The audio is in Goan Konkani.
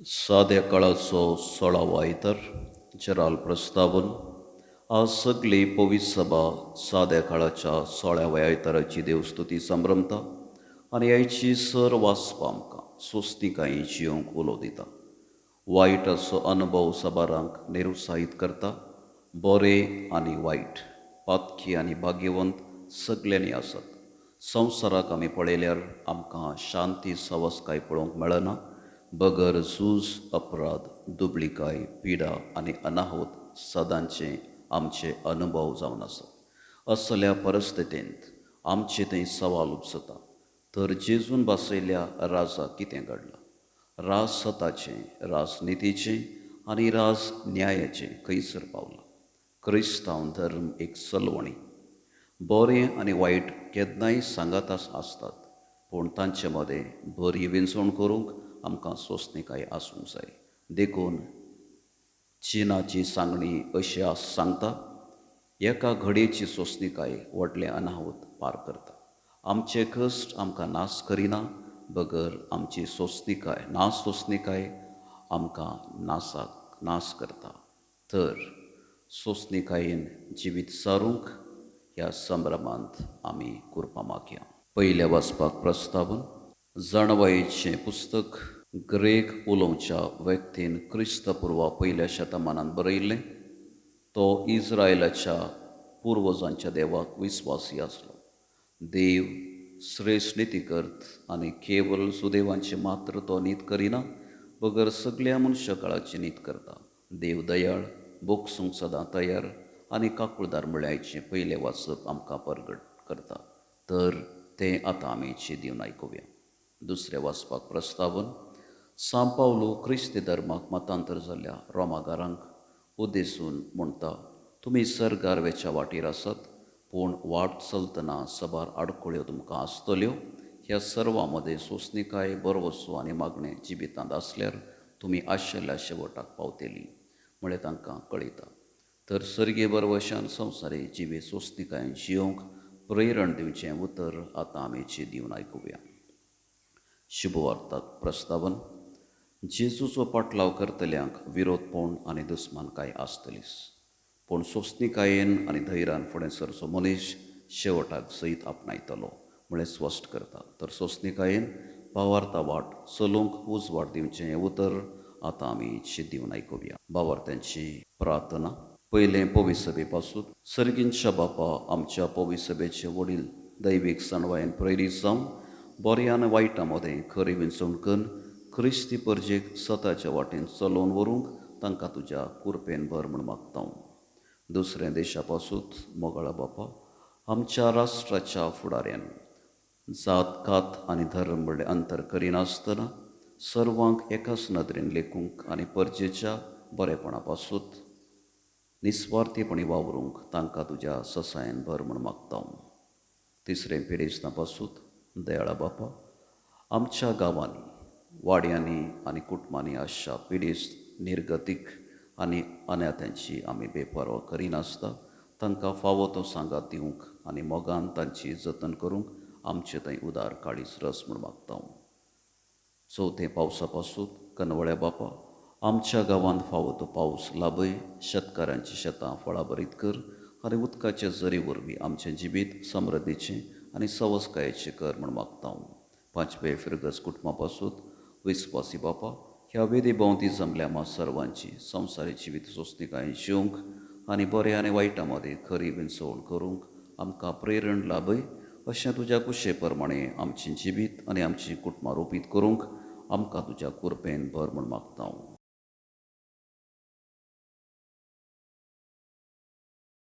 साद्या काळाचो सोळावो आयतार जेराल प्रस्तावन. आज सगली पवित्र सभा साद्या काळाच्या सोळाव्या आयताराची देवस्तुती संभ्रमता आनी आयची सर वाचपा आमकां सोस्तिकाय जियोंक उलो दिता. वायटाचो अनुभव साबारांक निरुत्साहीत करता. बरे आनी वायट, पातकी आनी भाग्यवंत सगल्यांनी आसात. संवसाराक आमी पळयल्यार आमकां शांती सवसकाय पळोवंक मेळना, बगर झूज, अपराध, दुबळीकाय, पिडा आनी अनाहत सदांचे आमचे अनुभव जावन आसात. असल्या परिस्थितींत आमचे थंय सवाल उपसता, तर जेजून बसयल्ल्या राजा कितें घडलां? राज सताचें, राजनितीचें आनी राज न्यायाचें खंयसर पावलां? क्रिस्तांव धर्म एक सलवणी. बरें आनी वायट केन्नाय सांगात आसतात, पूण तांचे मदें बरी विंचवण करूंक आमकां सोंसणीकाय आसूंक जाय. देखून चिनाची सांगणी अशी आस सांगता, एका घडयेची सोंसणीकाय व्हडलें अनाहत पार करता. आमचे कश्ट आमकां नाश करिना, बगर आमची सोंसणीकाय ना सोंसणीकाय आमकां नासाक नाश करता. तर सोंसणीकायेन जिवीत सारूंक ह्या संभ्रमांत आमी कुरपा मागया. पयल्या वाचपाक प्रस्तावन. जाणवायेचें पुस्तक ग्रेक उलोवच्या व्यक्तीन क्रिस्तपूर्वा पयल्या शतमानांत बरयिल्लें. तो इस्रायलाच्या पुर्वजांच्या देवाक विस्वासी आसलो. देव श्रेश्ठ नितीकर्त आनी केवल सुदेवांची मात्र तो नीत करिना, बगर सगल्या मनशाकाळाची नीत करता. देव दयाळ, बोगसूंक सदां तयार आनी काकुळदार म्हळ्याचें पयलें वाचप आमकां परगट करता. तर तें आतां आमी दिवन आयकुया. दुसरें वाचपाक प्रस्तावन. सांव पावलू क्रिस्ती धर्माक मतांतर जाल्ल्या रोमागारांक उद्देशून म्हणटा, तुमी सर्गार वेच्या वाटेर आसात, पूण वाट चलतना साबार आडखळ्यो तुमकां आसतल्यो. ह्या सर्वां मदें सोंसणीकाय, बरवसो आनी मागणें जिवितांत आसल्यार तुमी आशिल्ल्या शेवटाक पावतली म्हळें तांकां कळयता. तर सर्गीय बरवशान संवसारी जिवीत सोंसणीकायेन जियोंक प्रेरण दिवचें उतर आतां आमी दिवन आयकुया. शुभवार्ताक प्रस्तावन. जेजूचो पाटलाव करतल्यांक विरोधपण आनी दुस्मानकाय आसतलीच, पूण सोंसणीकायेन आनी धैर्यान फुडें सरचो मनीस शेवटाक सयत आपणायतलो म्हळें स्पश्ट करता. तर सोंसणीकायेन भावार्ता वाट चलूंक उजवाड दिवचें हें उतर आतां आमी दिवन आयकुया. भावार्थ्यांची प्रार्थना. पयलें पवित्र सभे पासून. सर्गींच्या बापा, आमच्या पवित्र सभेचे वडील दैवीक सणवायेन प्रेरीत जावन बऱ्या आनी वायटा मदें खरी विंचवण करून क्रिस्ती परजेक सताच्या वाटेन चलोवन व्हरूंक तांकां तुज्या कुरपेन भर म्हूण मागता. दुसऱ्या देशा पासून. मोगाळा बापा, आमच्या राष्ट्राच्या फुडाऱ्यान जात कात आनी धर्म म्हणलें अंतर करिनासतना सर्वांक एकाच नदरेन लेखूंक आनी परजेच्या बरेपणा पासून निस्वार्थीपणी वावरूंक तांकां तुज्या ससायन भर म्हूण मागता. तिसरें पिडेस्तां पासून. दयाळा बापा, आमच्या गांवांनी, वाड्यांनी आनी कुटुंबांनी आसच्या पिडेस्त, निर्गतीक आनी अनाथ्यांची आमी बेपरवा करिनासता तांकां फावो तो सांगात दिवंक आनी मोगान तांची जतन करूंक आमचे थंय उदार काळीज रस म्हूण मागता. चवथें पावसा पासून. कनवळ्या बापा, आमच्या गांवांत फावो तो पावस लाभय, शेतकारांची शेतां फळां भरीत कर आनी उदकाचे झरी वरवीं आमचें जिवीत समृद्धीचें आनी सवसकायेचें कर म्हूण मागता. पांचवे फिरगज कुटुंबा पासून. विस्वासी बापा, ह्या वेदी भोंवती जमल्या आमा सर्वांची संवसारी जिवीत सोंसणीकायेन जिवंक आनी बऱ्या आनी वायटा मदें खरी विंचवण करूंक आमकां प्रेरण लाभय. अशें तुज्या कुशे प्रमाणें आमचें जिवीत आनी आमचीं कुटुंबां रोपीत करूंक आमकां तुज्या कुरपेन भर म्हूण मागता.